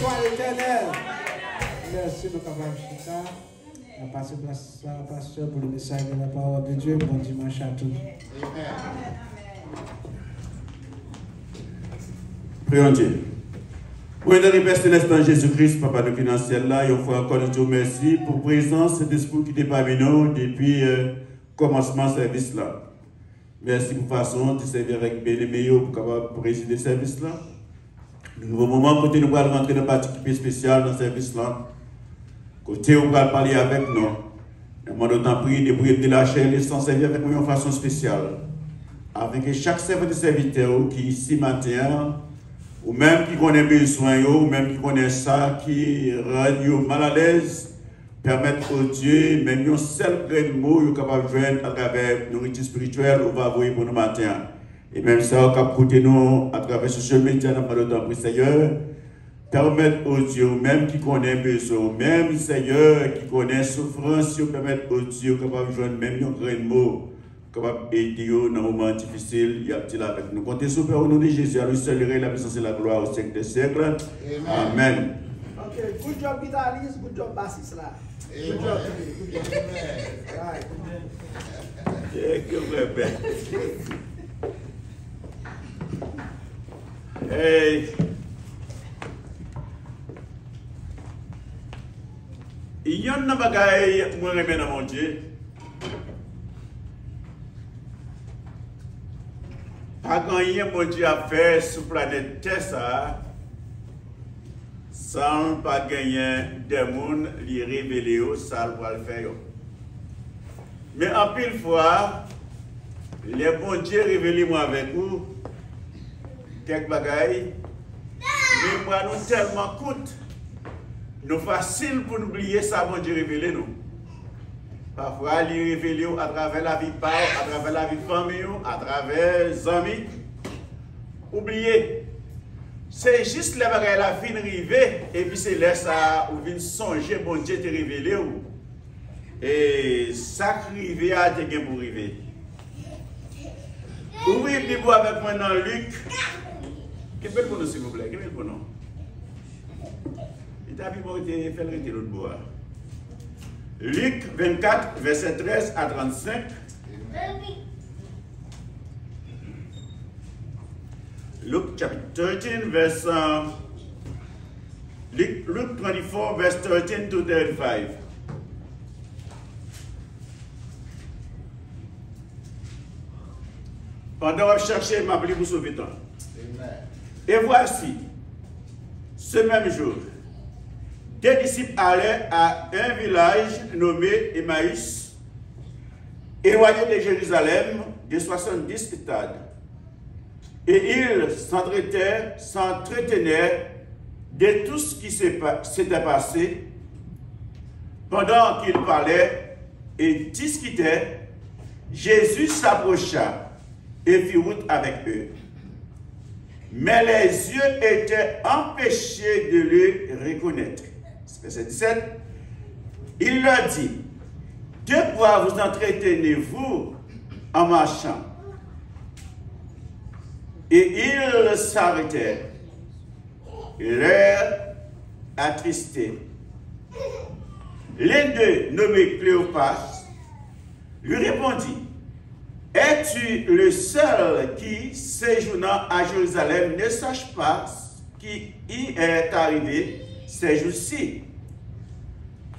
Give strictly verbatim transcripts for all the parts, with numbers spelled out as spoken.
Glwa Letènèl. Mèsi, nou kapab chita. N ap pase plas la a pastè pou le message de la parole de Dieu. Bon dimanche à tous. Priyons Dieu. Bon, éternel Père céleste, dans Jésus-Christ, Papa nou ki nan syèl la, yon fwa ankò nou di w mèsi pou prezans Sentespri w ki te pami nou depi, euh, kòmansman sèvis la. Mèsi pou fason w te sèvi avèk byeneme yo pou kapab prezide sèvis la. Nou rive yon moman kote nou pral rantre nan pati ki pi espesyal nan sèvis la, kote w pral pale avèk nou. Mwen mande w tanpri, depouye m de lachè e lesan, sèvi avèk mwen yon fason espesyal, afenke chak sèvant e sèvitè w ki isi maten an, ou menm ki konnen bezwen yo, ou menm ki konnen sa ki rann yo malalèz, pèmèt, o Dye, menm yon sèl grenn mo yo kapab jwenn atravè nouriti espirityèl ou va voye pou nou maten an. E menm sa yo k ap koute nou atravè social media, n ap mande w tanpri, Seyè, pèmèt, o Dye, ou menm ki konnen bezwen, ou menm, Seyè, ki konnen soufrans yo, pèmèt, o Dye, yo kapab jwenn menm yon grenn mo, kapab ede yo nan moman difisil y ap di la avèk nou. Konte sou Pè, o non de Jezi, à lui seul le règne, la puissance et la gloire au siècle des siècles. Amen. Ok, good job guitarist, good job bassist la. Good job, good job. Right. Thank you, bebe. Hey. Yonn nan bagay mwen renmen nan Bondye, pa gen anyen Bondye ap fè sou planèt tè sa a san l pa genyen de moun li revele yo sa l pral fè yo. Men anpil fwa, lè Bondye revele mwen avèk ou kèk bagay, memwa nou tèlman kout, nou fasil pou nou bliye sa Bondye revele nou. Pafwa, li revele w atravè lavi pa w, atravè lavi fanmi w, atravè zanmi. Ou bliye. Se jis lè bagay la fin rive, epi se lè sa a ou vin sonje Bondye te revele w. E sa k rive a te gen pou rive. Ouvri Bib ou avèk mwen nan Lik. Kenbe l pou nou, silvouplè. Kenbe l pou nou. Li ta pi bon rete, fè l rete lòt bò a. Lik vennkat, vèsè trèz a trannsenk. Luke chapter thirteen, verse, uh, Luke, Luke twenty-four, verse thirteen to thirty-five. Pandan w ap chèche, m ap li pou sove tan. Amen. Et voici, ce même jour, deux disciples allaient à un village nommé Emmaüs, éloigné de Jérusalem de soixante-dix stades. Et ils s'entretenaient, s'entretenaient de tout ce qui se pa-, s'était passé. Pendant qu'ils parlaient et discutaient, Jésus s'approcha et fit route avec eux. Mais leurs yeux étaient empêchés de le reconnaître. Verset dix-sept. Il leur dit, de quoi vous entretenez-vous en marchant ? Et ils s'arrêtèrent, l'air attristé. L'un d'eux, nommé Cléopas, lui répondit, es-tu le seul qui, séjournant à Jérusalem, ne sache pas ce qui y est arrivé ces jours-ci ?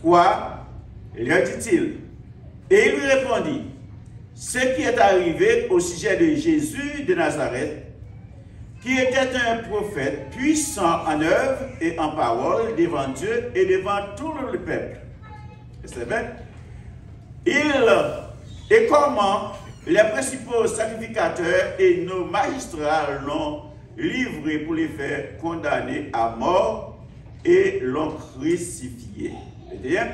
Quoi, leur dit-il. Et il lui répondit, ce qui est arrivé au sujet de Jésus de Nazareth, qui était un prophète puissant en œuvre et en parole devant Dieu et devant tout le peuple. Verset vingt. Il, et comment les principaux sacrificateurs et nos magistrats l'ont livré pour le faire condamner à mort et l'ont crucifié. Vingt et un.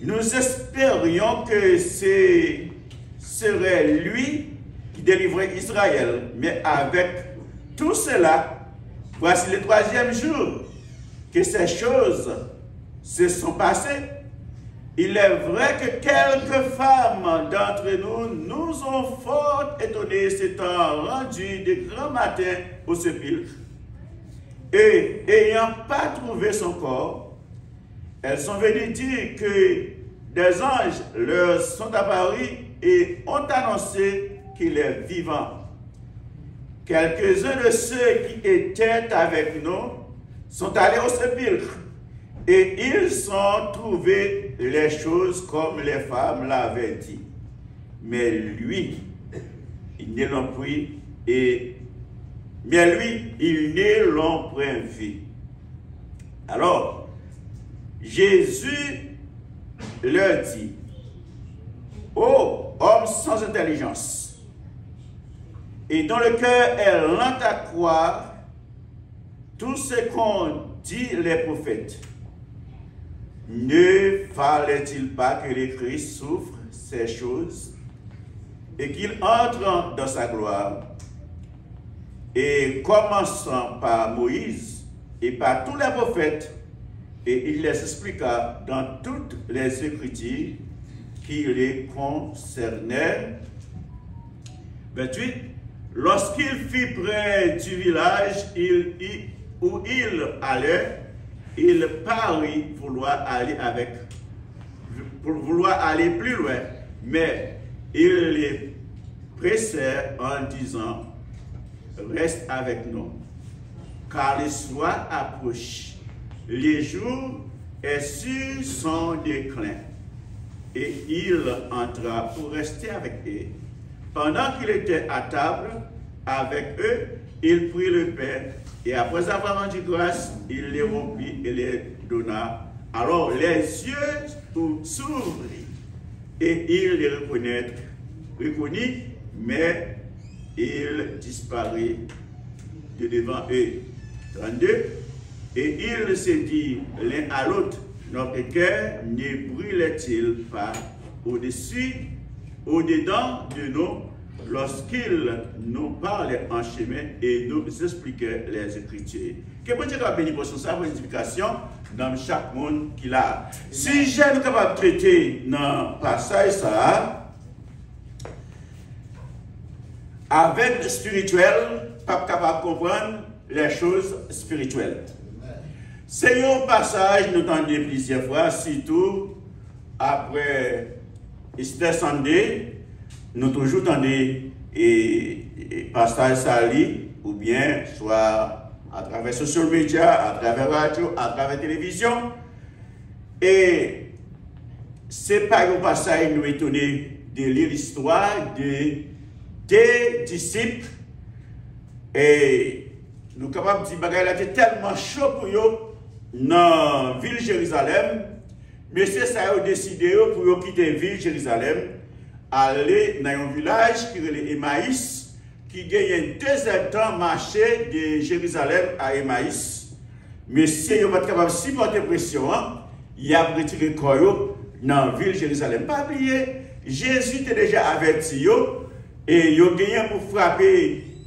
Nous espérions que ce serait lui qui délivrait Israël, mais avec tout cela, voici le troisième jour que ces choses se sont passées. Il est vrai que quelques femmes d'entre nous nous ont fort étonnées, s'étant rendues de grand matin au sépulcre. Et ayant pas trouvé son corps, elles sont venues dire que des anges leur sont apparus et ont annoncé qu'il est vivant. Quelques-uns de ceux qui étaient avec nous sont allés au sépulcre et ils ont trouvé les choses comme les femmes l'avaient dit. Mais lui, ils ne l'ont pris et mais lui, ils ne l'ont point vu. Alors, Jésus leur dit, ô homme sans intelligence, et dont le cœur est lent à croire tout ce qu'ont dit les prophètes, ne fallait-il pas que le Christ souffre ces choses et qu'il entre dans sa gloire? Et commençant par Moïse et par tous les prophètes, et il les expliqua dans toutes les Écritures qui les concernaient. Vingt-huit. Lorsqu'il fut près du village il, il- où il allait, il parut vouloir aller avec, pour vouloir aller plus loin, mais ils le pressèrent en disant, reste avec nous, car le soir approche, le jour est sur son déclin. Et il entra pour rester avec eux. Pendant qu'il était à table avec eux, il prit le pain, et après avoir rendu grâce, il le rompit et le donna. Alors les yeux s'ouvrirent, et il le reconnut, reconnut, mais il disparut de devant eux. Trente-deux. Et ils se dirent l'un à l'autre, notre cœur ne brûlait-il pas au-dessus, au-dedans de nous, lorsqu'il nous parlait en chemin et nous expliquait les Écritures? Ke Bondye ka beni pòsyon sa pou edifikasyon nan chak moun ki la. Sijè nou kapab trete nan pasaj sa a, avèg espirityèl p ap kapab konprann les choses spirituelles. Se yon pasaj nou tande plizyè fwa, sitou apre Easter Sunday, nou toujou tande e, e pasaj sa li, oubyen swa atravè social media, atravè radyo, atravè televizyon. E se pa yon pasaj nou etone de li, listwa de de disip. E nou kapab di bagay la te tèlman cho pou yo nan vil Jerizalèm, mesye sa yo deside yo pou yo kite vil Jerizalèm, ale nan yon vilaj ki rele Emayis, ki genyen de zèdtan mache de Jerizalèm a Emayis. Mesye yo pa t kapab sipòte presyon an, y ap retire kò yo nan vil Jerizalèm. Pa bliye, Jezi te deja avèti yo, e yo genyen pou frape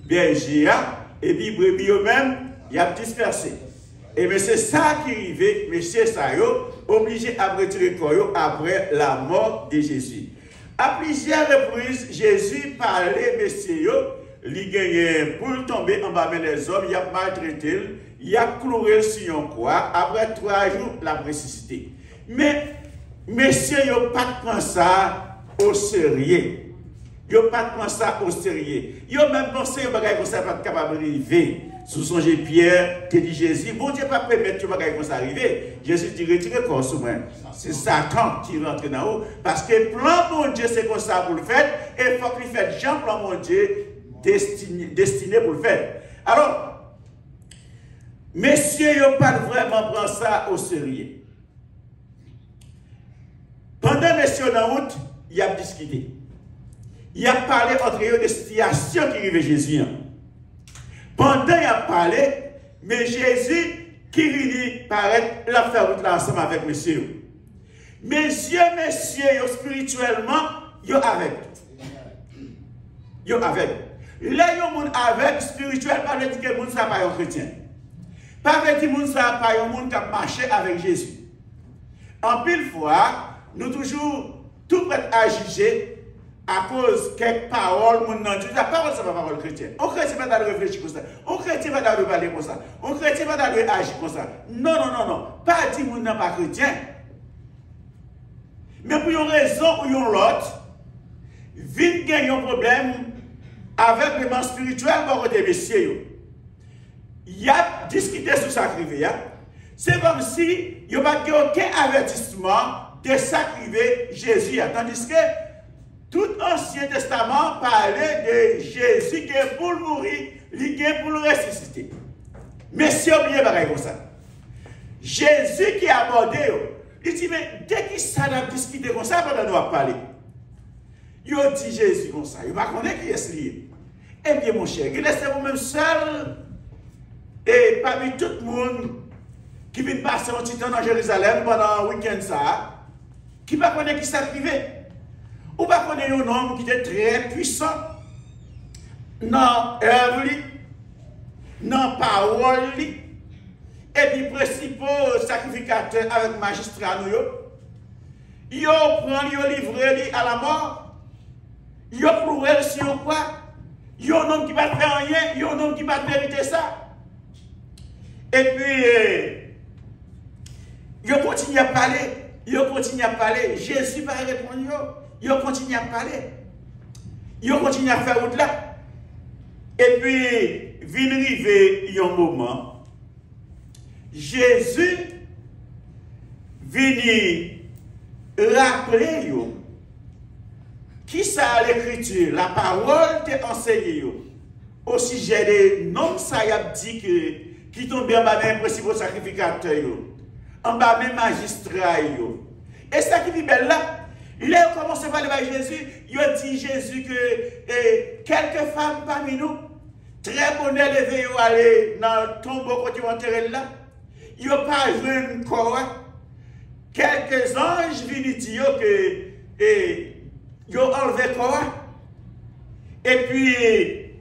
bèje a, epi brebi yo menm, y ap dispèse. E men se sa ki rive, mesye sa yo oblije ap retire kò yo apre lanmò de Jezi. A plizyè repriz, Jezi pale mesye yo, li genyen pou l tonbe anba men lèzòm, y ap maltrete l, y ap kloure l sou yon kwa, apre twa jou, l ap resisite. Men, mesye yo pa t pran sa oserye. Yo pa t pran sa oserye. Yo menm panse yon bagay konsa pa t kapab rive. Si w sonje, Pyè te di Jezi, Bondye p ap pèmèt yon bagay konsa rive. Jezi di, retire kò w sou mwen. Se Satan ki rantre nan ou. Paske plan Bondye se konsa pou l fèt, e fòk li fèt jan plan Bondye destine, destine pou l fèt. Alò, mesye yo pa t vrèman pran sa oserye. Pandan mesye yo nan wout, y ap diskite. Y ap pale antre yo de sitiyasyon ki rive Jezi an. Pandan y ap pale, men Jezi ki vini parèt, l ap fè wout la ansanm avèk mesye yo. Men zye mesye yo espirityèlman, yo avèg. Yo avèg. Lè yon moun avèg espirityèl, pa vle di ke moun sa pa yon kretyen. Pa vle di moun sa pa yon moun k ap mache avèk Jezi. Anpil fwa, nou toujou tou prèt a jije, akoz kèk pawòl moun nan di, sa pawòl sa pa pawòl kretyen. Yon kretyen pa ta dwe reflechi konsa. Yon kretyen pa ta dwe pale konsa. Yon kretyen pa ta dwe aji konsa. Non, non, non, non. Pa di moun nan pa kretyen. Men pou yon rezon ou yon lòt, vin gen yon pwoblèm avèk eleman espirityèl bò kote mesye yo. Y ap diskite sou sa k rive a. Se kòmsi yo pa t gen okenn avètisman de sa k rive Jezi a. Tandiske tout Ansyen Testaman pale de Jezi gen pou l mouri, li gen pou l resisite. Mesye yo bliye bagay konsa. Jezi ki abòde yo, li di, men de ki sa n ap diskite konsa pandan nou ap pale? Yo di Jezi konsa, yo pa konnen kiyès li ye. Ebyen, monchè, genlè se ou menm sèl, e pami tout moun ki vin pase yon ti tan nan Jerizalèm pandan wikenn sa a, ki pa konnen ki sa k rive. Ou pa konnen yon nonm ki te trè pwisan nan èv li, nan pawòl li, epi prensipal sakrifikatè avèk majistra nou yo, yo pran l, yo livre li alamò, yo klouwe l sou yon kwa. Yon nonm ki pa t fè anyen, yon nonm ki pa t merite sa. Epi, eh, yo kontinye ap pale, yo kontinye ap pale. Jezi pa reponn yo, yo kontinye ap pale. Yo kontinye ap fè wout la. Epi, vin rive yon moman, Jezi vini raple yo kisa Lekriti, Lapawòl te anseye yo osijè de nonm sa y ap di ke, ki tonbe anba men prensipal sakrifikatè yo, anba men majistra yo. E sa ki pi bèl la, lè yo kòmanse pale bay Jezi, yo di Jezi ke, e, kèlke fanm pami nou, trè bonè leve yo ale nan tonbo kote yo antere l la, yo pa jwenn kò a. Kèlke zanj vini di yo ke, e, yo anlve kò a. Epi,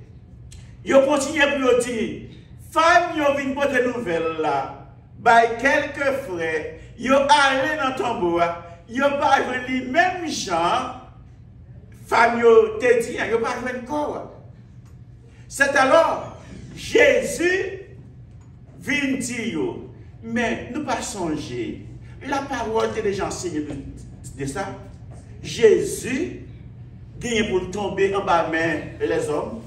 yo kontinye pou yo di, fanm yo vin pote nouvèl la bay kèlke frè, yo ale nan tonbo a, yo pa jwenn li menm jan fanm yo te di an, yo pa jwenn kò a. Sètalò, Jezi vin di yo, men nou pa sonje, Lapawòl te deja ansenye nou de sa. Jezi genyen pou l tonbe anba men lèzòm,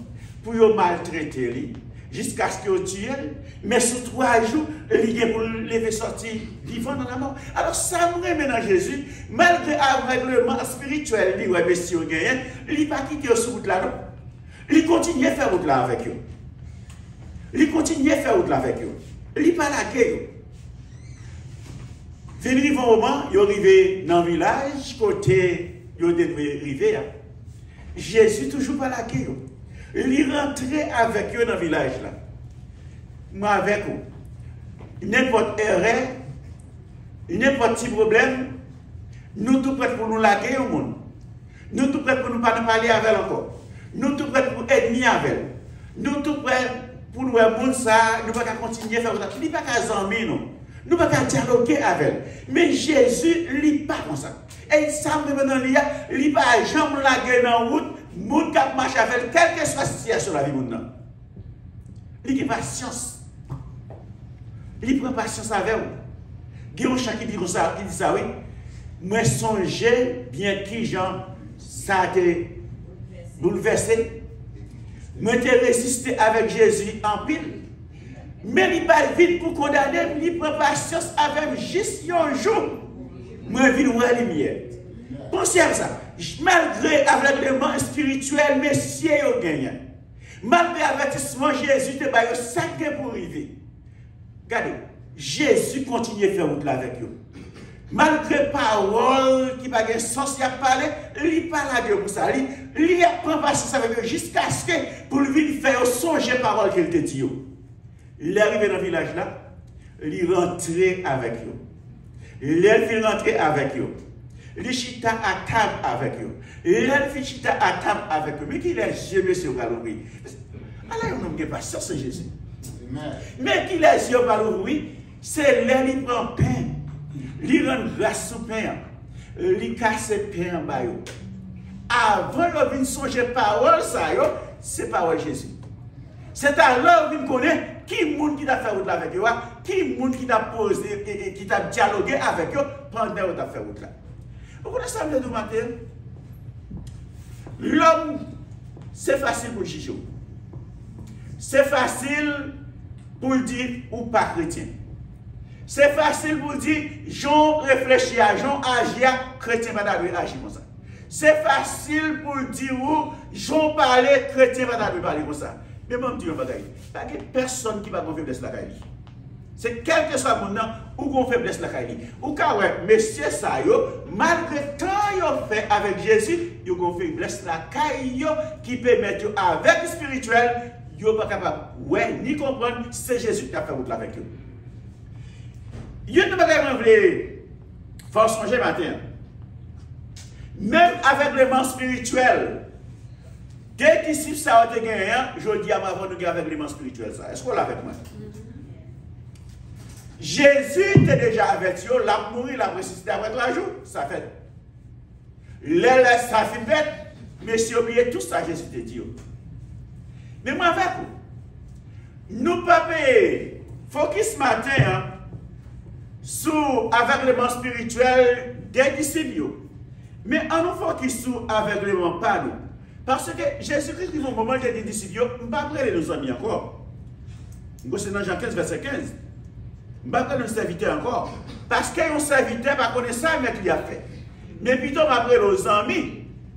pou yo maltrete li, jiskaske yo tiye l, men sou twa jou, li gen pou l leve sòti vivan nan lanmò. Alò, sa m renmen nan Jezi, malgre avègleman espirityèl li wè mesye yo genyen, li pa kite yo sou wout la, non. Li kontinye fè wout la avèk yo. Li kontinye fè wout la avèk yo. Li pa lage yo. Vin rive yon moman, yo rive nan vilaj kote yo te dwe rive a. Jezi toujou pa lage yo. Li rantre avèk yo nan vilaj la. Mwen avèk ou. Nenpòt erè, nenpòt ti pwoblèm, nou tou prèt pou nou lage yon moun. Nou tou prèt pou nou pa nan pale avè l ankò. Nou tou prèt pou ènmi avè l. Nou tou prèt pou nou wè moun sa a, nou pa ka kontinye fè kontak. Li pa ka zanmi nou. Nou pa ka dyaloge avè l. Men Jezi, li pa konsa. E sa m renmen nan li a, li pa janm lage nan wout moun k ap mache avè l, kèlkeswa sitiyasyon lavi moun nan. Li gen pasyans. Li pran pasyans avè w. Gen yon chan ki di konsa, ki di sa, wi. Mwen sonje byen kijan sa te boulvèse m. Mwen te reziste avèk Jezi anpil. Men li pa t vin pou kondane m, li pran pasyans avè m jis yon jou. Mwen vin wè limyè. Panse a sa. Malgre avègleman espirityèl mesye yo genyen, malgre avètisman Jezi te ba yo, sa k gen pou rive. Gade, Jezi kontinye fè wout la avèk yo. Malgre pawòl ki pa gen sans y ap pale, li pa lage yo pou sa. Li, li ap pran pasyans avèk yo jiskaske pou l vin fè yo sonje pawòl ke l te di yo. Lè l rive nan vilaj la, li rantre avèk yo. Lè l fin rantre avèk yo, li chita atab avèk yo. Lè l fin chita atab avèk yo, men kilès je mesye yo pral ouvri? Ala yon nonm gen pasyans, se Jezi. Men kilès je yo pral ouvri? Se lè li pran pen, li rann gras sou pen an, li kase pen an ba yo. avan yo vin sonje pawòl sa yo, se pawòl Jezi. Se talè yo vin konnen ki moun ki t ap fè wout la avèk yo a, ki moun ki t ap poze, e, e, ki t ap dyaloge avèk yo pandan yo t ap fè wout la. Ou konnen sa m te di w maten? Lòm, se fasil pou l jije w. Se fasil pou l di ou pa kretyen. Se fasil pou l di, jan w reflechi a, jan w aji a, kretyen pa ta dwe aji konsa. Se fasil pou l di ou, jan w pale, kretyen pa ta dwe pale konsa. Men ban m di yon bagay, pa gen pèsonn ki pa gen feblès lakay li. Se kèlkeswa moun nan, ou gen feblès lakay li. Ou ka wè, mesye sa yo, malgre tan yo fè avèk Jezi, yo gen feblès lakay yo ki pèmèt yo, avèk espirityèl, yo pa kapab wè ni konprann se Jezi ki t ap fè wout la avèk yo. Youn nan bagay mwen vle fè w sonje maten an, menm avègleman espirityèl de disip sa yo te genyen an, jodi a m avè w nou gen avègleman espirityèl sa. Èske w la avèk mwen? Jezi te deja avèti yo, l ap mouri, l ap resisite apre twa jou. Sa fèt. Lè lè sa fin fèt, mesye yo bliye tout sa Jezi te di yo. Men mwen avèk ou. Nou p ap fokis maten an sou avègleman espirityèl de disip yo. Men an nou fokis sou avègleman pa nou. Paske Jezikri rive yon moman, li te di disip yo, m p ap rele nou zanmi ankò. M kwè se nan Jan kenz, vèsè kenz. M p ap rele nou sèvitè ankò. Paske yon sèvitè pa konnen sa mèt li ap fè. Men pito m ap rele w zanmi.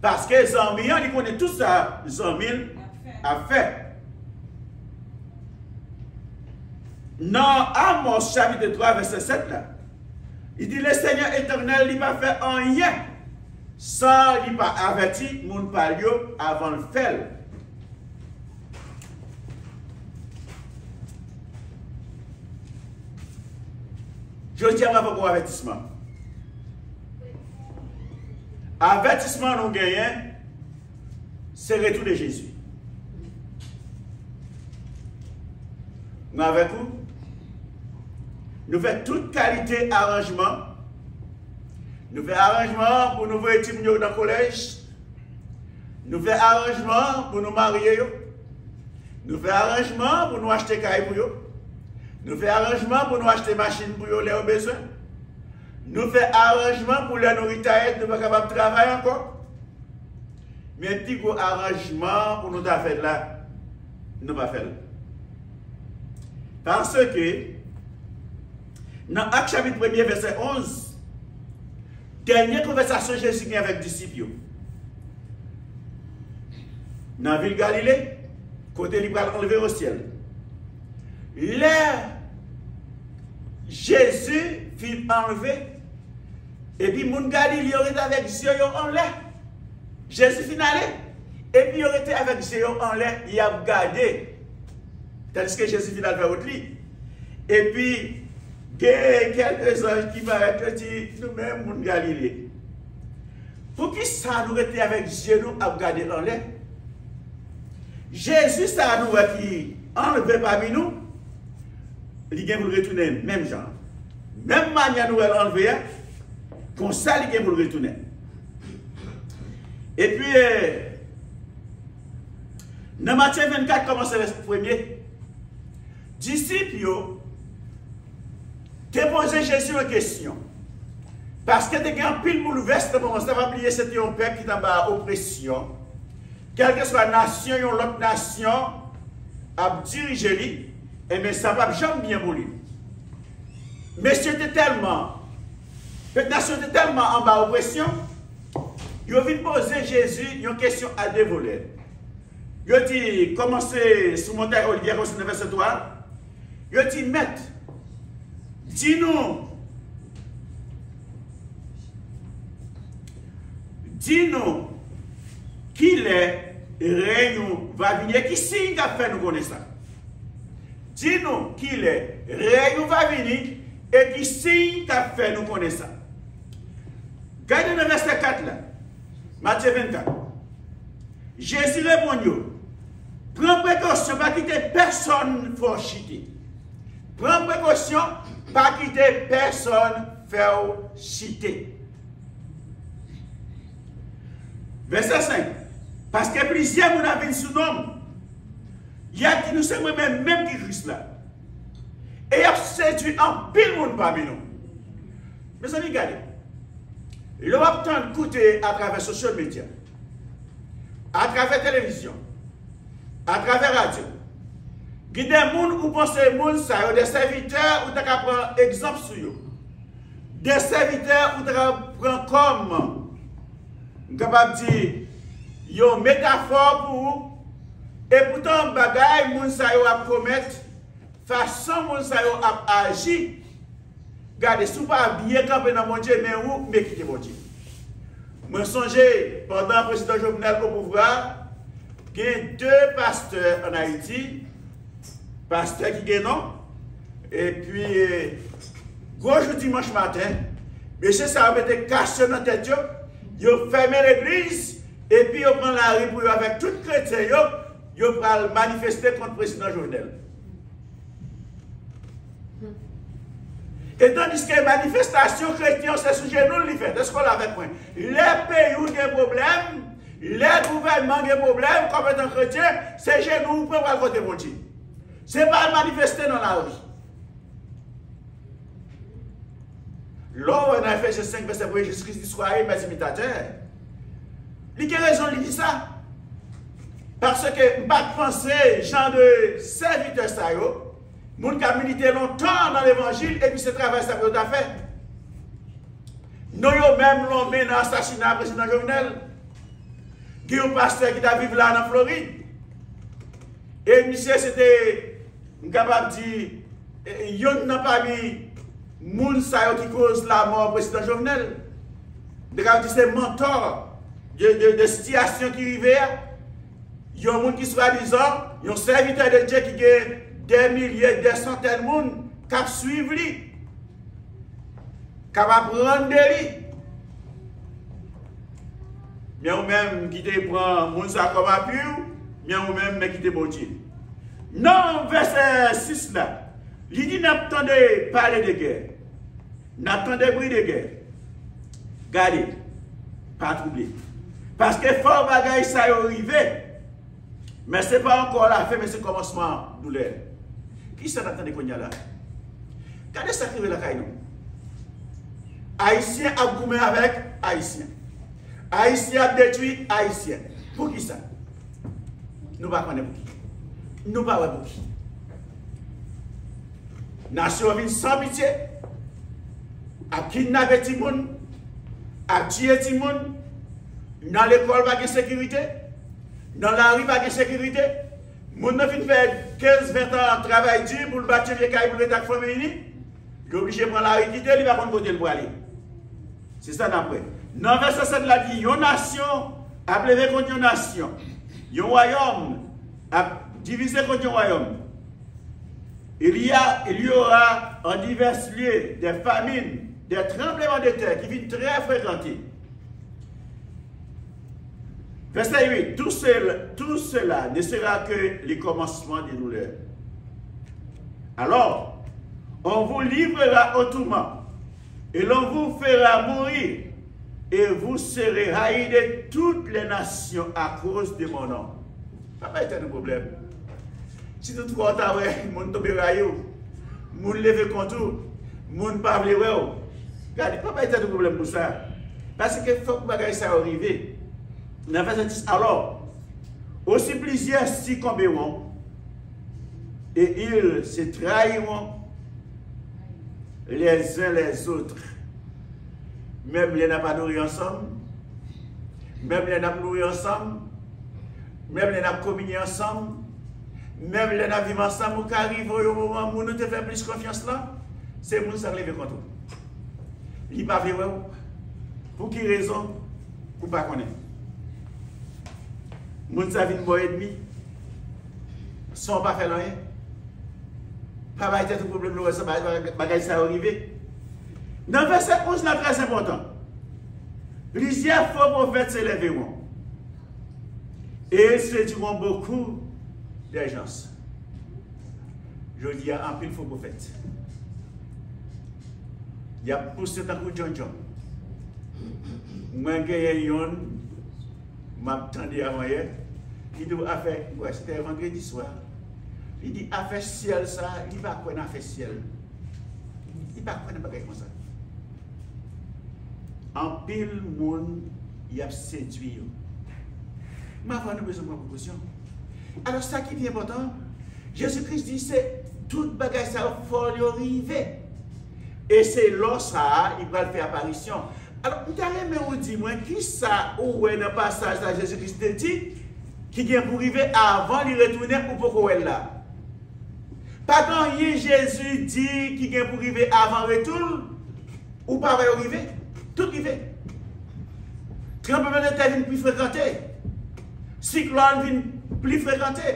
Paske zanmi an, li konnen tout sa zanmi l ap fè. Nan Amos chapit twa, vèsè sèt la, li di, Lesenyè Etènèl, li pa fè anyen san li pa avèti moun pa l yo avan l fè l. Jodi a, m ap ba w avètisman. Avètisman nou genyen, se retou de Jezi. Mwen avèk ou. Nou fè tout kalite aranjman. Nou fè aranjman pou nou voye timoun yo nan kolèj. Nou fè aranjman pou nou marye yo. Nou fè aranjman pou nou achte kay pou yo. Nou fè aranjman pou nou achte machin pou yo lè yo bezwen. Nou fè aranjman pou lè nou retire, nou pa kapab travay ankò. Men pi gwo aranjman pou nou ta fè la, nou pa fè l. Paske, nan Ak chapit premye, vèsè onz, dènye konvèsasyon Jezi gen avèk disip yo. Nan vil Galile, kote li pral anlve o syèl. Lè Jezi fin anlve, epi moun Galile yo rete avèk zye yo anlè. Jezi fin ale, epi yo rete avèk zye yo anlè, y ap gade. Tandiske Jezi fin al fè wout li. Epi, gen kèlke zanj ki parèt, yo di, nou menm, moun Galile, poukisa nou rete avèk zye nou ap gade anlè? Jezi sa a nou wè ki anlve pami nou, li gen pou l retounen menm jan an. Menm manyè nou wè l anlve a, konsa li gen pou l retounen. Epi, eh, nan Matye vennkat, kòmanse vèsè premye, disip yo te poze Jezi yon kesyon. Paske te gen anpil boulvès nan moman sa, pa bliye se te yon pèp ki t anba opresyon. Kèlkeswa nasyon yon lòt nasyon ap dirije li, enben sa p ap janm byen pou li. Mesye te tèlman, pèp nasyon te tèlman anba opresyon, yo vin poze Jezi yon kesyon a de volè. Yo di, kòmanse sou montay Olivye, kòmanse nan vèsè twa, yo di, Mèt, di nou, di nou, kilè rèy ou va vini, e ki siy k ap fè nou konnen sa? Di nou, kilè rèy ou va vini, e ki siy k ap fè nou konnen sa? Gade nan vèsè kat la, Matye vennkat. Jezi reponn yo, pran prekosyon, pa kite pèsonn fè w chite. Pran prekosyon, pa kite pèsonn fè w chite. Vèsè senk. Paske plizyè moun ap vin sou non m, y ap di, nou se mwen menm menm ki Kris la. E y ap sedui anpil moun pami nou. Mezanmi, gade. Lè w ap tann, koute atravè social media, atravè televizyon, atravè radyo, gen de moun ou panse moun sa yo, de sèvitè ou ta ka pran egzanp sou yo. De sèvitè ou ta ka pran kòm, m kapab di, yon metafò pou ou. Epoutan, bagay moun sa yo ap komèt, fason moun sa yo ap aji, gade, si w pa byen kanpe nan Bondye, men ou, men kite Bondye. Mwen sonje, pandan prezidan Jovenel o pouvwa, gen de pastè ann Ayiti, pastè ki gen non, epi, gwo jou dimanch maten, mesye sa yo mete kas yo nan tèt yo, yo fèmen legliz, epi yo pran lari pou yo avèk tout kretyen yo, yo pral manifeste kont prezidan Jovenel. E tandiske manifestasyon kretyen se sou jenou li fèt. Èske w la avèk mwen? Lè peyi w gen pwoblèm, lè gouvènman gen pwoblèm, kòm etan kretyen, se jenou w pran pral kote Bondye. Se pa al manifeste nan lari. Lè w wè nan Efezyen senk vèsè premye, Jezi Kris di, soyez mes imitateurs. Li gen rezon li di sa. Paske m pa t panse jan de sèvitè sa yo, moun k ap milite lontan nan levanjil, epi se travay sa pou yo ta fè. Non yo menm lonmen nan asasina prezidan Jovenel. Gen yon pastè ki t ap viv la nan Florid. E misye se te, m kapab di, e, yonn nan pami moun sa yo ki koz lamò prezidan Jovenel. M te kapab di se mantò de, de, de sitiyasyon ki rive a. Yon moun ki swadizan, yon sèvitè de Dye ki gen dè milye, dè santèn moun k ap swiv li, k ap aprann de li. Men ou menm ki te pran moun sa kòm apui w, men ou menm, men kite Bondye. Nan vèsè sis la, li di n ap tande pale de gè. N ap tande bri de gè. Gade, pa twouble. Paske fò bagay sa yo rive, men se pa ankò lafen, men se kòmansman doulè. Kisa n ap tande kounye a la? Gade sa k rive lakay nou. Ayisyen ap goumen avèk Ayisyen. Ayisyen ap detwi Ayisyen. Poukisa? Nou pa konnen pouki. Nou pa wè pouki. Nasyon an vin san pitye, ap kidnape timoun, ap tiye timoun, nan lekòl pa gen sekirite, nan lari pa gen sekirite. Moun nan fin fè kenz, ven tan travay di pou l bati yon vye kay pou l rete ak fanmiy li. Li oblije pran lari kite, li pa konn kote l prale. Se sa n ap wè. Nan vèsè sèt la di, yon nasyon ap leve kont yon nasyon. Yon wayòm ap divize kont yon wayòm. Il y a, il y aura en divers lieux des famines, des tremblements de terre qui vin très fréquentés. Verset huit, tout cela, tout cela ne sera que le commencement des douleurs. Alors, on vous livrera au tourment, et l'on vous fera mourir, et vous serez haïs de toutes les nations à cause de mon nom. Pa bay tèt nou pwoblèm. Si nou twò ta wè moun tonbe rayi w, moun leve kont ou, moun pa vle wè w, gade, pa bay tèt ou pwoblèm pou sa. Paske fòk bagay sa yo rive. Nan vèsè dis, alors, aussi plusieurs succomberont et ils se trahiront les uns les autres. Menm lè n ap adore ansanm, menm lè n ap louwe ansanm, menm lè n ap kominye ansanm, menm lè n ap viv ansanm, ou ka rive yon moman, moun ou te fè plis konfyans lan, se moun sa k leve kont ou. Li pa vle wè w. Pou ki rezon? Ou pa konnen. Moun sa vin ba w ènmi san w pa fè l anyen. Pa bay tèt ou pwoblèm lè w wè sa, bagay, bagay sa yo rive. Nan vèsè onz la, trè enpòtan. Plusieurs faux prophètes se lèveront et ils séduiront beaucoup de gens. Jodi a, anpil fo pwofèt. Y ap pouse tankou djondjon. Mwen genyen yonn M ap tande avanyè, li di w afè, m kwè se te vandredi swa. Li di afè syèl sa, li pa kwè nan afè syèl. Li pa kwè nan bagay konsa. Anpil moun, y ap sedui yo. M ap fè nou bezwen pran prekosyon. Alò, sa ki pi enpòtan, Jezi Kris di se tout bagay sa yo fò yo rive. E se lò sa a, li pral fè aparisyon. Alò, m ta renmen ou di mwen, kisa ou wè nan pasaj la Jezi Kris te di ki gen pou rive avan li retounen ou poko wè l la? Pa gen anyen Jezi di ki gen pou rive avan retou l, ou pa wè yo rive. Tout rive. Tranblemanntè vin pi frekante. Siklòn vin pli frekante.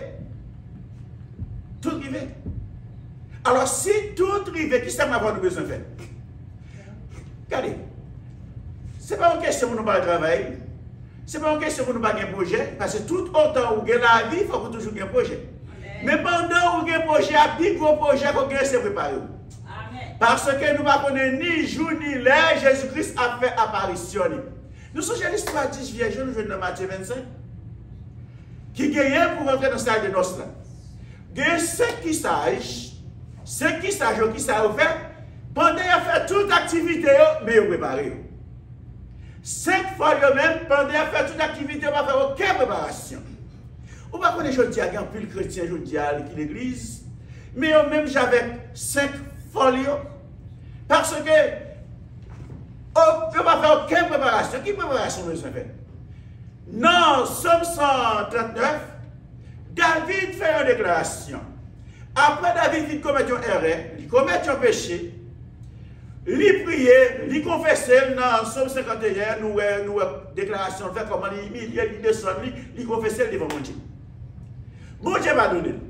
Tout rive. Alò, si tout rive, kisa m ap fè nou bezwen fè? Gade, se pa yon kesyon pou nou pa al travay. Se pa yon kesyon pou nou pa gen pwojè, paske tout otan ou gen lavi, fòk ou toujou gen pwojè. Men pandan ou gen pwojè a, pi gwo pwojè ke w gen, se prepare w. Paske nou pa konnen ni jou ni lè Jezi Kris ap fè aparisyon li. Nou sonje listwa dis vyèj yo nou jwenn nan Matye vennsenk, ki genyen pou rantre nan sal de nòs la. Gen senk ki saj, senk ki saj yo, kisa yo fè? Pandan y ap fè tout aktivite yo, men yo prepare yo. Senk fòl yo menm, pandan y ap fè tout aktivite yo, pa fè okenn preparasyon. Ou pa konnen jodi a gen anpil kretyen jodi a ki legliz, men yo menm jan avèk senk fòl yo, paske o, yo pa fè okenn preparasyon. Ki preparasyon w bezwen fè? Nan Sòm san trannèf, David fè yon deklarasyon. Apre David fin komèt yon erè, li komèt yon peche, li priye, li konfese l nan Sòm senkanteyen, nou wè, nou wè deklarasyon l fè, kòman li imilye, li desann li, li konfese l devan Bondye. Bondye padone l.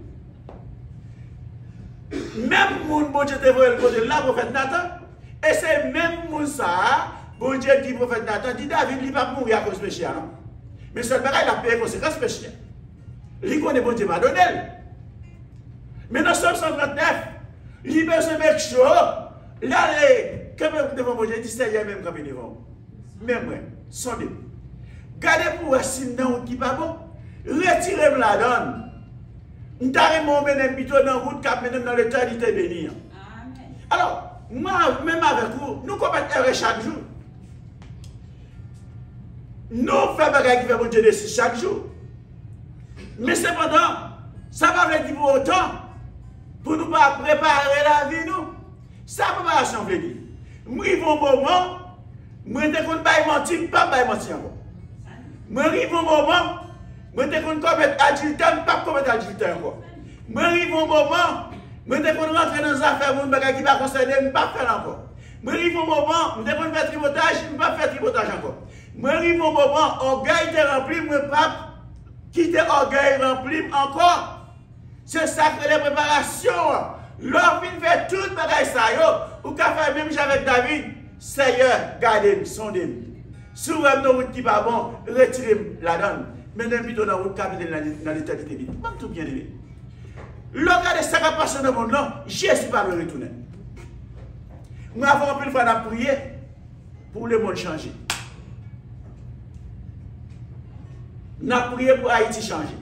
Menm moun Bondye te voye l kote l la, pwofèt Natan, e se menm moun sa a, Bondye di pwofèt Natan, di David, li p ap mouri akoz peche a, non. Men sèl bagay, l ap peye konsekans peche a. Li konnen Bondye padone l. Men nan Sòm san trannèf, li bezwen make sure, l ale kanpe devan Bondye, di, Senyè, men m kanpe devan w. Men mwen, sonde m. Gade pou w wè si m nan wout ki pa bon. Retire m ladan l. M ta renmen w mennen m pito nan wout k ap mennen m nan letènite beni an. Alò, mwen, menm avèk ou, nou komèt erè chak jou. Nou fè bagay ki fè Bondye desi chak jou. Men sepandan, sa pa vle di pou otan pou nou pa prepare lavi nou. Sa preparasyon vle di? M rive yon moman, mwen te konn bay manti, m p ap bay manti ankò. Mwen rive yon moman, mwen te konn komèt adiltè, m p ap komèt adiltè ankò. Mwen rive yon moman, mwen te konn rantre nan zafè moun, bagay ki pa konsène m, m p ap fè l ankò. Mwen rive yon moman, m te konn fè tripotaj, m p ap fè tripotaj ankò. Mwen rive yon moman, ògèy te ranpli m, mwen p ap kite ògèy ranpli m ankò. Se sa k rele preparasyon an. Lè w fin fè tout bagay sa yo, ou ka fè menm jan avèk David. Seyè, gade m, sonde m. Si w wè m nan wout ki pa bon, retire m ladan l. Mennen m pito nan wout k ap mennen l nan, nan letènite beni. Ban m tou byen ede. Lè w gade sa k ap pase nan mond lan, Jezi pa lwen retounen. Mwen avè w anpil fwa n ap priye pou lemonn chanje. N ap priye pou Ayiti chanje.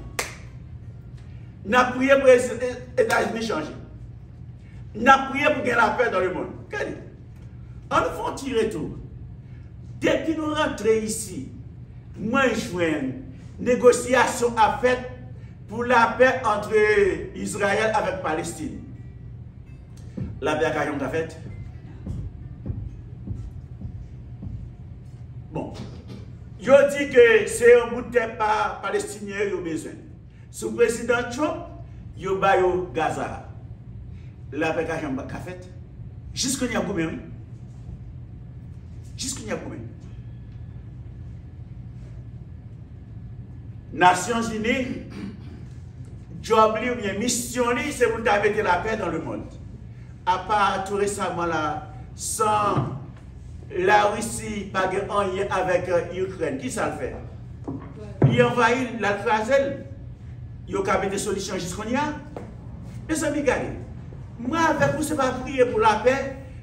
N ap priye pou Etazini chanje. N ap priye pou gen lapè dans le monde. Gade, ann nou fè yon ti retou. Depi nou rantre isi, mwen jwenn negosyasyon ap fèt pou lapè antre Izrayèl avèk Palestin. Lapè a ka janm ka fèt? Bon. Yo di ke se yon bout tè pa Palestinyen yo bezwen. Sou prezidan Trump, yo ba yo Gaza. Lapè ka janm ka fèt? Jis kounye a goumen, wi. Jis kounye a goumen. Nasyonzini, djòb li oubyen misyon li, se pou l ta mete lapè dans le monde. Apa tou resaman la, san Larisi pa gen anyen avèk, euh, Ikrèn, kisa l fè? Li anvayi l, l al kraze l. Yo ka mete solisyon jis kounye a. Mezanmi, gade. Mwen avèk ou, se pa priye pou lapè,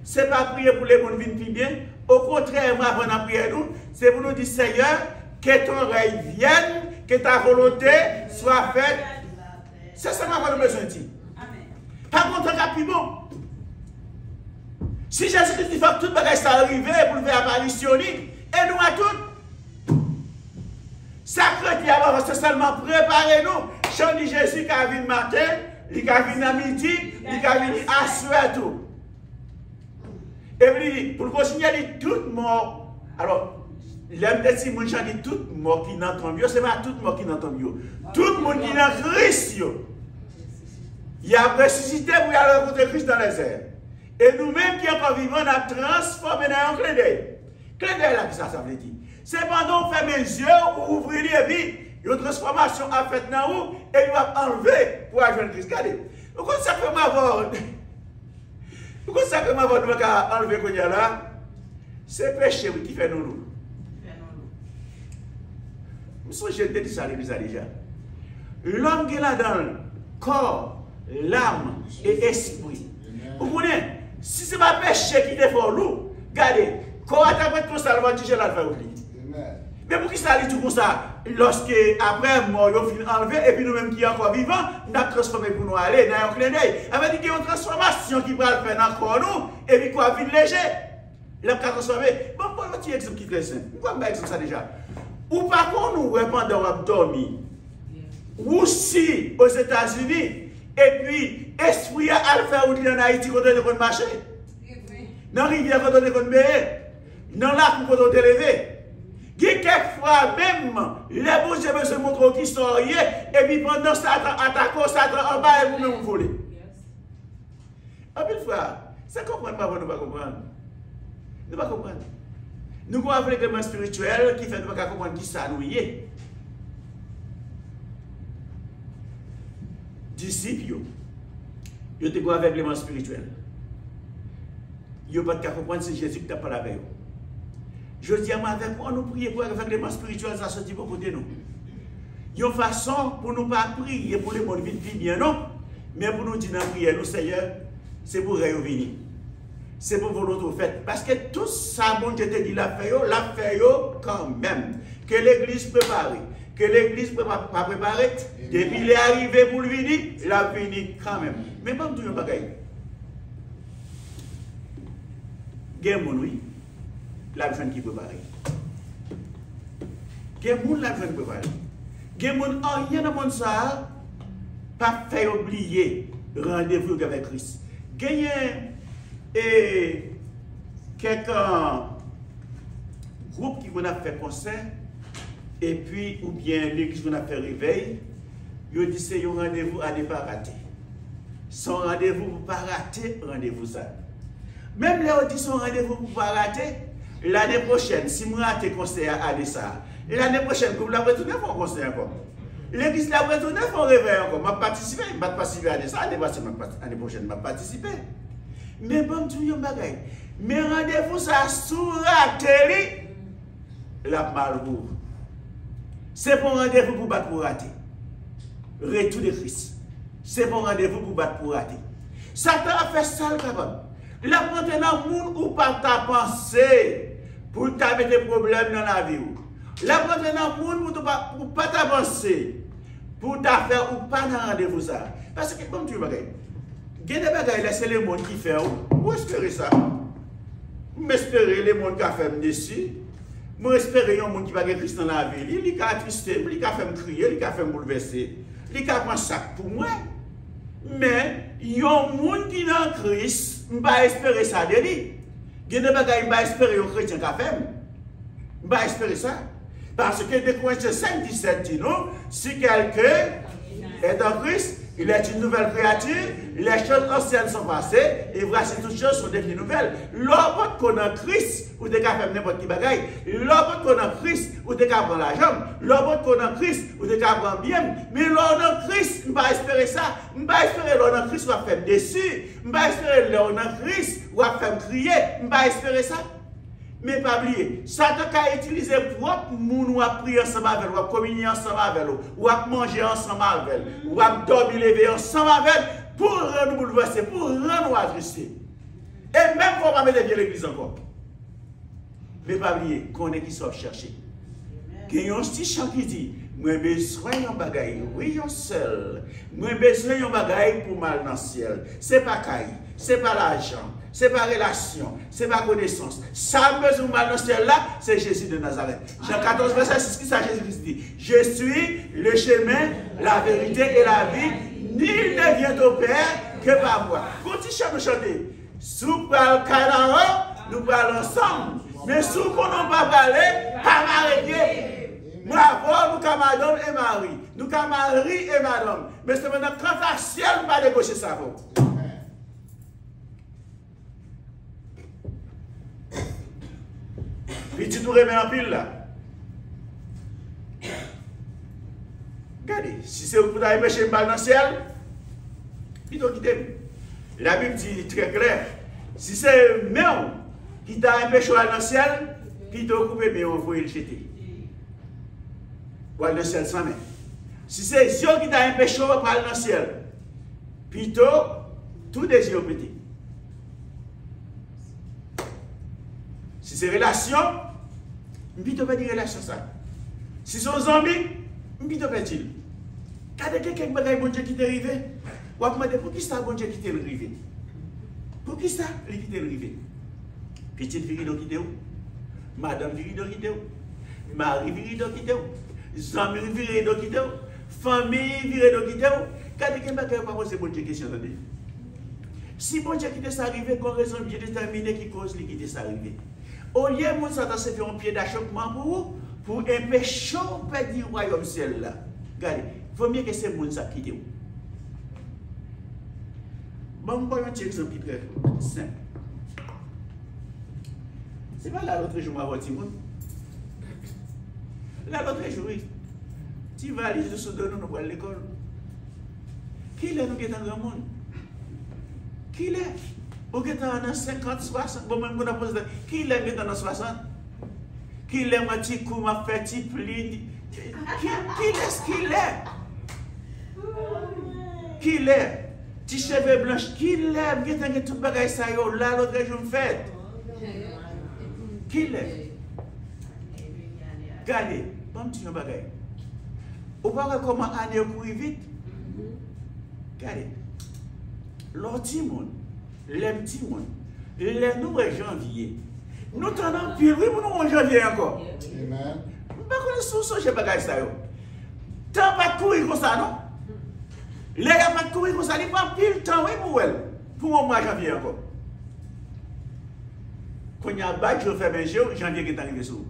se pa priye pou lemonn vin pi byen. Okontrè, mwen, avan n ap priye nou, se pou nou di, Seyè, Que ton règne vienne, que ta volonté soit faite. Se sa m ap bezwen di. Pa gen tan k ap pi bon. Si Jezi Kris di fòk tout bagay sa rive pou l fè aparisyon li, e nou a tout. Sa k rete a, se sèlman prepare nou. Jan di Jezi ka vin maten, li ka vin nan midi, li ka vin aswè tou. Epi li di, pou l kontinye, li tout mò. Alò, lè m te timoun, Jan di tout mò ki nan tonm yo, se pa tout mò ki nan tonm yo. Tout moun ki nan Kris yo, y ap resisite pou y al rankontre Kris nan lèzè. E nou menm ki ankò vivan, n ap transfòme nan yon klendèy. Klendèy la, kisa sa vle di? Se pandan w fèmen zye w, ou ouvri li, epi yon transfòmasyon ap fèt nan ou, epi w ap anlve pou w al jwenn Kris. Gade, ou konn sa k fè m avè w, ou konn sa k fè m avè w, nou pa ka anlve kounye a la? Se peche, wi, ki fè nou lou. M sonje m te di sa legliz la deja. Lòm gen ladan l kò, lam e espri. Ou konnen, si se pa peche ki te fè w lou, gade, kò a t ap ret konsa, l va dije l al fè wout li. Men poukisa li di konsa, lòske apre mò yo fin anlve, epi nou menm ki ankò vivan, n ap transfòme pou nou ale nan yon klendèy? Sa vle di gen yon transfòmasyon ki pral fè nan kò nou, epi kò a vin leje. L ap ka transfòme. Bon, m pran yon ti egzanp ki trè senp. M kwè m bay egzanp sa deja. Ou pa konn ou wè pandan w ap dòmi, ou si Ozetazini, epi espri a al fè wout li ann Ayiti kote l te konn mache, nan rivyè kote l te konn benyen, nan lakou kote w te leve. Gen kèk fwa menm, lè Bondye bezwen montre w kisa w ye, epi pandan Satan atake w, Satan anba e ou menm ou vole. Anpil fwa, se konprann m avè nou pa konprann. Nou pa konprann. Nou gen yon avegleman espirityèl ki fè nou pa ka konprann kisa nou ye. Disip yo, yo te gen yon avegleman espirityèl. Yo pa t ka konprann se Jezi ki t ap pale avè yo. Jodi a, mwen avèk ou, ann nou priye pou avegleman espirityèl sa soti bò kote nou. Yon fason pou nou pa priye pou lemonn vin pi byen, non. Men pou nou di nan priyè nou, Senyè, se pou rèy ou vini. Se pou volonte w fèt. Paske tout sa Bondye te di l ap fè yo, l ap fè yo kanmenm. Ke legliz prepare, ke legliz prepa-, pa prepare, depi lè a rive pou l vini, l ap vini kanmenm. Men ban m di w yon bagay. Gen moun, wi, l ap jwenn ki prepare. Gen moun l ap jwenn prepare. Gen moun, anyen nan mond sa a p ap fè yo bliye randevou yo gen avèk Kris. Genyen, e, kèk, e, gwoup ki konn ap fè konsè, epi, oubyen legliz konn ap fè revèy, yo di se yon randevou a ne pa rate. Se yon randevou pou pa rate randevou sa. Menm lè yo di se yon randevou pou pa rate, lane pwochèn, si m rate konsè a ane sa a, lane pwochèn, gwoup la ap retounen fè yon konsè ankò. Legliz la ap retounen fè yon revèy ankò. M ap patisipe, m pa t patisipe ane sa a, ane pase, m ap pati-, ane pwochèn, m ap patisipe. Men ban m di w yon bagay. Men randevou sa a, si w rate li, l ap mal pou ou. Se pa yon randevou pou bat pou rate. Retou de Kris. Se pa yon randevou pou bat pou rate. Satan ap fè sa l kapab. L ap rantre nan moun ou pa ta panse pou l ta mete pwoblèm nan lavi w. L ap rantre nan moun ou pa, ou pa ta panse pou ta fè ou pa nan randevou sa a. Paske, ban m di w yon bagay. Gen de bagay lè se lemonn ki fè w, ou espere sa. M espere lemonn ka fè m desi. Mwen espere yon moun ki pa gen Kris nan lavi li, li ka atriste m, li ka fè m kriye, li ka fè m boulvèse, li ka pran sa k pou mwen. Men, yon moun ki nan Kris, m pa espere sa de li. Gen de bagay m pa espere yon kretyen ka fè m. M pa espere sa. Paske de Korentyen senk disèt di nou, si quelqu'un est en Christ, il est une nouvelle créature, les choses anciennes sont passées, et voici toutes choses sont devenues nouvelles. Lè w potko nan Kris, ou te ka fè m nenpòt ki bagay. Lè w potko nan Kris, ou te ka pran lajan m. Lè w potko nan Kris, ou te ka pran byen m. Men lè w nan Kris, m pa espere sa. M pa espere lè w nan Kris, w ap fè m desi. M pa espere lè w nan Kris, w ap fè m kriye. M pa espere sa. Men pa bliye, Satan ka itilize pwòp moun w ap priye ansanm avè l, w ap kominye ansanm avè l, w ap manje ansanm avè l, w ap dòmi leve ansanm avè l, pou rann ou boulvèse, pou rann ou atriste. E menm fwa w pa mete pye legliz ankò. Men pa bliye, konnen kisa w ap chèche. Gen yon ti chan ki di, mwen bezwen yon bagay, wi, yon sèl. Mwen bezwen yon bagay pou m al nan syèl. Se pa kay, se pa lajan, se pa relasyon, se pa konesans. Sa m bezwen pou m al nan syèl la, se Jezi de Nazarèt. Jan katòz, vèsè sis, ki sa Jezi Kris di? Je suis le chemin, la vérité et la vie. Nul ne vient au Père que par moi. Gon ti chan nou chante. Si w pral Kanaan, nou pral ansanm. Men si w konnen w pa prale, pa mare pye. Bravo, nou ka madanm e mari. Nou ka mari e madanm. Men sepandan, kanta syèl, nou pa negosye sa avè w. Pitit ou renmen anpil la. Gade, si se ou ki ta enpeche m al nan syèl, pito kite m. Labib di trè klè, si se men w ki ta enpeche w al nan syèl, pito koupe men w, voye l jete. W al nan syèl san men. Si se zye w ki ta enpeche w pral nan syèl, pito tou de zye w pete. Si se relasyon, m pito pèdi relasyon sa. Si se yon zanmi, m pito pèdi l. Gade gen kèk bagay Bondye kite rive. W ap mande poukisa Bondye kite l rive. Poukisa li kite l rive? Pitit vire do kite w. Madanm vire do kite w. Mari vire do kite w. Zanmi vire do kite w. Fanmi vire do kite w. Gade gen bagay yo pa poze Bondye kesyon tande. Si Bondye kite sa rive, gon rezon byen detèmine ki koz li kite sa rive. Olye moun sa ta sèvi yon pye dachokman pou ou, pou enpeche w pèdi wayòm syèl la. Gade, vomye ke se moun sa kite w. Ban m ba w yon ti egzanp ki trè senp. Se pa la lotrejou m avè yon timoun. La lotrejou, wi. Ti valiz nou sou do nou, nou pral lekòl. Kilè nou gentan granmoun? Kilè? Ou gentan nan senkant, swasant. Bon, mwen, m konn ap poze, kilè m gentan nan swasant? Kilè mwen ti kou m ap fè ti pli? Ki, kilès, kilè? Kilè? Ti cheve blanch, kilè m gentan gen tout bagay sa yo la lotrejou m fèt? Kilè? Gade, ban m di yon bagay. Ou pa wè kòman ane yo kouri vit? Gade. Lè w timoun, lè m timoun, lè nou wè janvye, nou tann anpil, wi, pou nou wè janvye ankò. Amen. M pa konnen si w sonje bagay sa yo. Tan pa t kouri konsa, non. Lè a pa t kouri konsa, li pran anpil tan, wi, pou w wè l, pou w wè mwa janvye ankò. Kounye a, bay jou fèmen je w, janvye gentan rive sou ou.